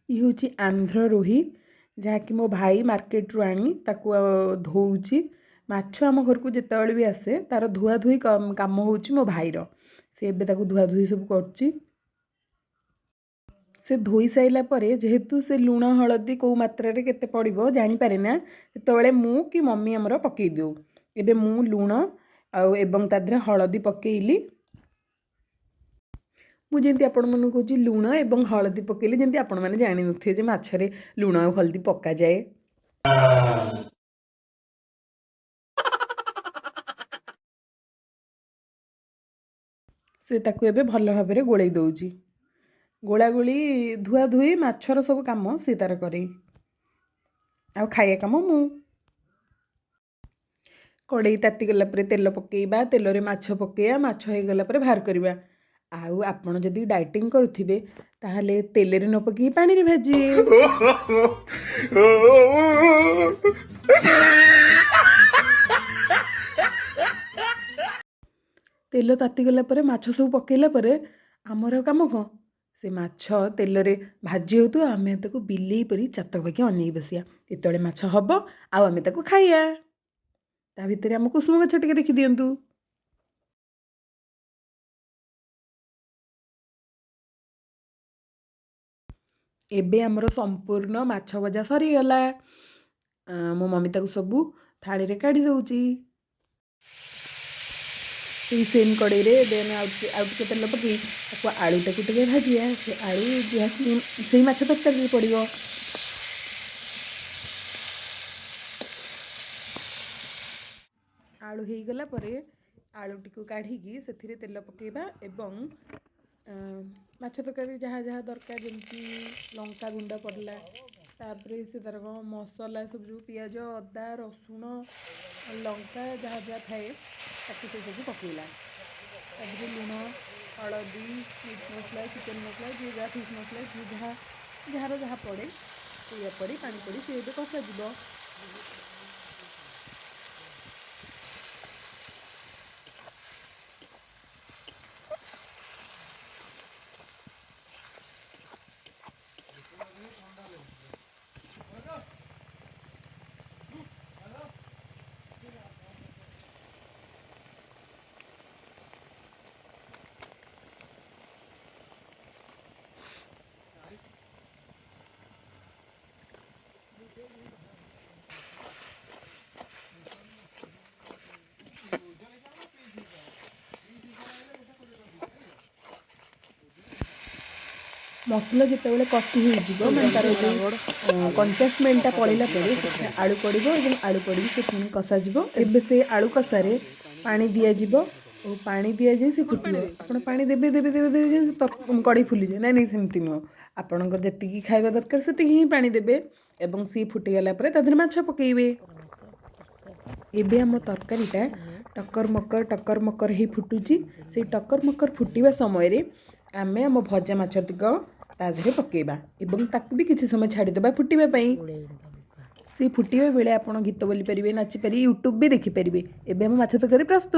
ଇଏ ହେଉଛି ଆନ୍ଧ୍ର ରୋହି, ଯାହାକି ମୋ ଭାଇ ମାର୍କେଟରୁ ଆଣି ତାକୁ ଧୋଉଛି। ମାଛ ଆମ ଘରକୁ ଯେତେବେଳେ ବି ଆସେ, ତା'ର ଧୁଆଧୁଇ କାମ ହେଉଛି ମୋ ଭାଇର। ସେ ଏବେ ତାକୁ ଧୁଆଧୁଇ ସବୁ କରୁଛି। ସେ ଧୋଇ ସାରିଲା ପରେ, ଯେହେତୁ ସେ ଲୁଣ ହଳଦୀ କେଉଁ ମାତ୍ରାରେ କେତେ ପଡ଼ିବ ଜାଣିପାରେ ନା, ସେତେବେଳେ ମୁଁ କି ମମି ଆମର ପକାଇ ଦେଉ। ଏବେ ମୁଁ ଲୁଣ ଆଉ ଏବଂ ତା ଦେହରେ ହଳଦୀ ପକାଇଲି। ମୁଁ ଯେମିତି ଆପଣମାନଙ୍କୁ କହୁଛି, ଲୁଣ ଏବଂ ହଳଦୀ ପକାଇଲି, ଯେମିତି ଆପଣମାନେ ଜାଣିନଥିବେ ଯେ ମାଛରେ ଲୁଣ ଆଉ ହଳଦୀ ପକାଯାଏ। ସେ ତାକୁ ଏବେ ଭଲ ଭାବରେ ଗୋଳେଇ ଦେଉଛି। ଗୋଳାଗୋଳି, ଧୁଆ ଧୁଇ, ମାଛର ସବୁ କାମ ସେ ତାର କରେ ଆଉ ଖାଇବା କାମ ମୁଁ। କଡ଼େଇ ତାତିଗଲା ପରେ ତେଲ ପକାଇବା, ତେଲରେ ମାଛ ପକାଇବା, ମାଛ ହେଇଗଲା ପରେ ବାହାର କରିବା। ଆଉ ଆପଣ ଯଦି ଡାଇଟିଂ କରୁଥିବେ, ତାହେଲେ ତେଲରେ ନ ପକାଇ ପାଣିରେ ଭାଜିବେ। ତେଲ ତାତିଗଲା ପରେ ମାଛ ସବୁ ପକାଇଲା ପରେ ଆମର କାମ କ'ଣ? ସେ ମାଛ ତେଲରେ ଭାଜି ହେଉଥିବ, ଆମେ ତାକୁ ବିଲେଇ ପରି ଚାତକ ବାକି ଅନେଇ ବସିବା, ଯେତେବେଳେ ମାଛ ହେବ ଆଉ ଆମେ ତାକୁ ଖାଇବା। ତା ଭିତରେ ଆମ କୁସୁମ ଗଛ ଟିକେ ଦେଖିଦିଅନ୍ତୁ। ଏବେ ଆମର ସମ୍ପୂର୍ଣ୍ଣ ମାଛ ଭଜା ସରିଗଲା। ମୋ ମମି ତାକୁ ସବୁ ଥାଳିରେ କାଢ଼ି ଦେଉଛି। ସେଇ ସେମ୍ କଡ଼େଇରେ ଏବେ ଆମେ ଆଉ ଟିକେ ତେଲ ପକାଇ ତାକୁ ଆଳୁଟାକୁ ଟିକେ ଭାଜିବା। ସେ ଆଳୁ ଯାହାକି ସେଇ ମାଛ ତରକାରୀରେ ପଡ଼ିବ। ଆଳୁ ହେଇଗଲା ପରେ ଆଳୁଟିକୁ କାଢ଼ିକି ସେଥିରେ ତେଲ ପକାଇବା ଏବଂ ମାଛ ତରକାରୀ ଯାହା ଯାହା ଦରକାର, ଯେମିତି ଲଙ୍କା ଗୁଣ୍ଡ ପଡ଼ିଲା, ତାପରେ ସେ ତା'ର କ'ଣ ମସଲା ସବୁ, ଯେଉଁ ପିଆଜ, ଅଦା, ରସୁଣ, ଲଙ୍କା ଯାହା ଯାହା ଥାଏ, ତାକୁ ସେ ସବୁ ପକାଇଲା। ତା ଦେହରେ ଲୁଣ, ହଳଦୀ, ମିଟ୍ ମସଲା, ଚିକେନ୍ ମସଲା, ଯିଏ ଯାହା, ଫିସ୍ ମସଲା, ଯିଏ ଯାହା, ଯାହାର ଯାହା ପଡ଼େ ସେଇଆ ପଡ଼ି, ପାଣି ପଡ଼ି ସେ ଏବେ କଷାଯିବ। ମସଲା ଯେତେବେଳେ କଷି ହେଇଯିବ, ମାନେ ତା'ର ଯେଉଁ କଞ୍ଚା ସ୍ମେଲଟା ପଳେଇଲା ପରେ ସେଥିରେ ଆଳୁ ପଡ଼ିବ ଏବଂ ଆଳୁ ପଡ଼ିକି ସେ ପୁଣି କଷାଯିବ। ଏବେ ସେ ଆଳୁ କଷାରେ ପାଣି ଦିଆଯିବ ଓ ପାଣି ଦିଆଯାଇ ସେ ଫୁଟିବ। ଆପଣ ପାଣି ଦେବେ ଦେବେ ଦେବେ ଦେବେ ଯେ କଡ଼େଇ ଫୁଲିଯିବ। ନାଇଁ ନାଇଁ, ସେମିତି ନୁହଁ। ଆପଣଙ୍କର ଯେତିକି ଖାଇବା ଦରକାର, ସେତିକି ହିଁ ପାଣି ଦେବେ ଏବଂ ସିଏ ଫୁଟିଗଲା ପରେ ତା ଦେହରେ ମାଛ ପକାଇବେ। ଏବେ ଆମ ତରକାରୀଟା ଟକର ମକର ଟକର ମକର ହେଇ ଫୁଟୁଛି। ସେଇ ଟକର ମକର ଫୁଟିବା ସମୟରେ ଆମେ ଆମ ଭଜା ମାଛ ଟିକ ତା ଦେହରେ ପକାଇବା ଏବଂ ତାକୁ ବି କିଛି ସମୟ ଛାଡ଼ିଦେବା ଫୁଟିବା ପାଇଁ। ସେଇ ଫୁଟିବା ବେଳେ ଆପଣ ଗୀତ ବୋଲିପାରିବେ, ନାଚିପାରିବେ, ୟୁଟ୍ୟୁବ୍ ବି ଦେଖିପାରିବେ। ଏବେ ଆମ ମାଛ ତରକାରୀ ପ୍ରସ୍ତୁତ।